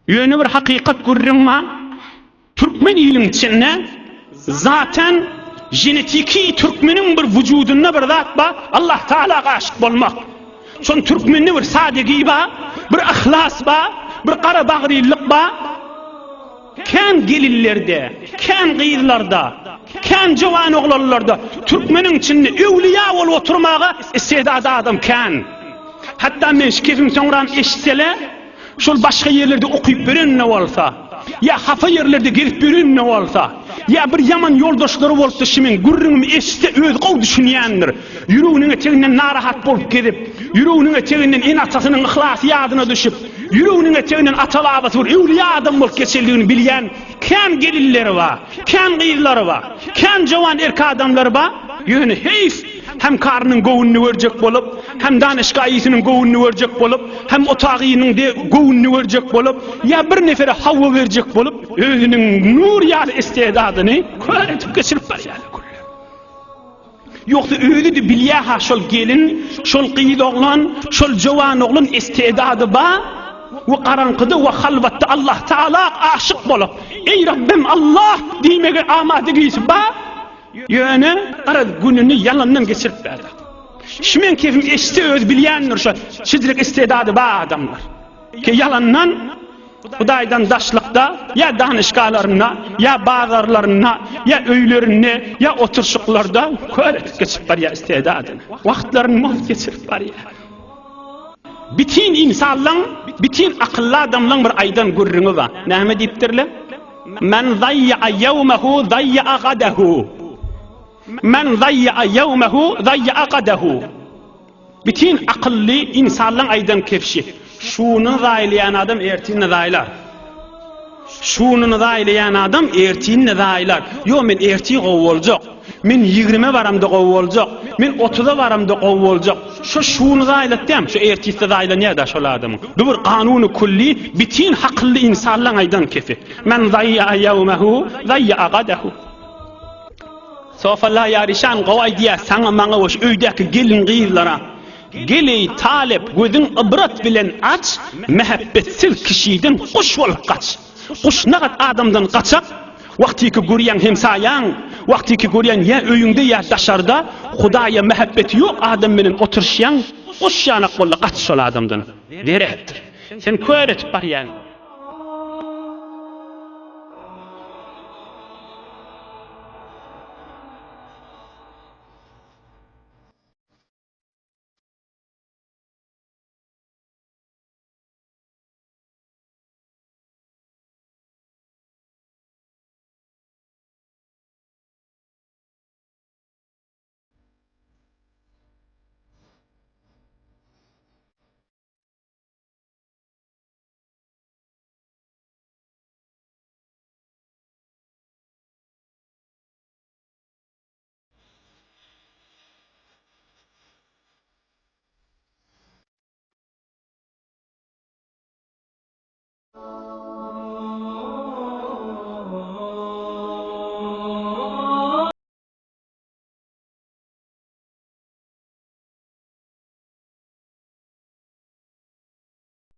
Ýöne bir hakykat gürrüň bar, türkmen iliň içinde zaten genetiki türkmeniň bir wujudynda bir zat bar, Allah Taala aşyk bolmak. Şon türkmende bir sadegi bar, bir yhlas bar, bir gara bagrylyk bar. Kän gelinlerde, kän gyzlarda, kän jowan oglanlarda türkmeniň içinde öwlüýä bolup oturmaga istedady adam kän. Hatda men şu kepim soňram eşitsele, Şol başga ýerlerde okyp ýören-de bolsa, ýa hapa ýerlerde gezip ýören-de bolsa, ýa bir ýaman ýoldaşlary bolsa şu meň gürrüňimi eşitse özi gowy düşünýändir. Ýüreginiň eteginden narahat bolup gezip, ýüreginiň eteginden ene-atasynyň yhlasy ýadyna düşüp, ýüreginiň eteginden ata-babasy bir öwlüýä adam bolup geçenligini bilýän kän gelinleri bar, kän gyzlary bar, kän jowan erk adamlary bar. Ýöne heýf, Hem karynyň göwnüni görjek bolup, hem danyşgaýysynyň göwnüni görjek bolup, hem otagynyň de göwnüni görjek bolup, ýa bir nefere hawa berjek bolup, özüniň nur ýaly istedadyny kör edip geçirip barýarlar güller. Ýogsa özi-de bilýär-ha şol gelin, şol gyz oglan, şol jowan oglan istedady bar we garaňkyda we halwatda Allah Taala aşyk bolup, Eý Rabbim Allah diýmege amadygysy bar. Ýöne garaz gününi ýalandan geçirip berdi. Şu meň kefim eşitse özi bilýändir şo şijrik istedady bar adamlar. Ki ýalandan Hudaýdan daşlykda ýa danyşgalarynda ýa bazarlarynda ýa öýlerinde ýa oturşyklarda kör edip geçip barýar istedadyny. Wagtlaryny mugt geçirip barýar. Bitin ynsanlaň, bitin akylly adamlaň bir aýdan gürrüňi bar. Näme diýipdirler? Men zaýýa ýewmehu zaýýa gadahu. Men zaýýa ýewmehu zaýýa gadahu. Bitin akylly ynsanlaň aýdan kebşi. Şuny zaýlaýan adam ertirine zaýlar. Şununy zaýlaýan adam ertirine zaýlar. Ýok, men ertir gowy boljak. Men ýigrimä baramda gowy boljak. Men otuza baramda gowy boljak. Şo şuny zaýlatýam, şo ertirde zaýlanýar-da şol adamyň. Bu bir kanuny külli, bitin hakylly ynsanlaň aýdan kefi. Men zaýýa ýewmehu, zaýýa gadahu. Sofa Laýarişan gowy aýdýar, saňa, maňa we şu öýdäki gelin-gyzlara. Gel eý talyp, gözüň ybrat bilen aç, mähepbetsiz kişiden guş bolup gaç. Guş nagat adamdan gaçak, wagtyky görýäň hemsaýaň, wagtyky görýäň ýa öýüňde ýa daşarda, Hudaýa mähebbeti ýok adam bilen oturyşýaň, guş ýanak bolda gaç şol adamdan. Zerepdir. Sen kör etip barýaň.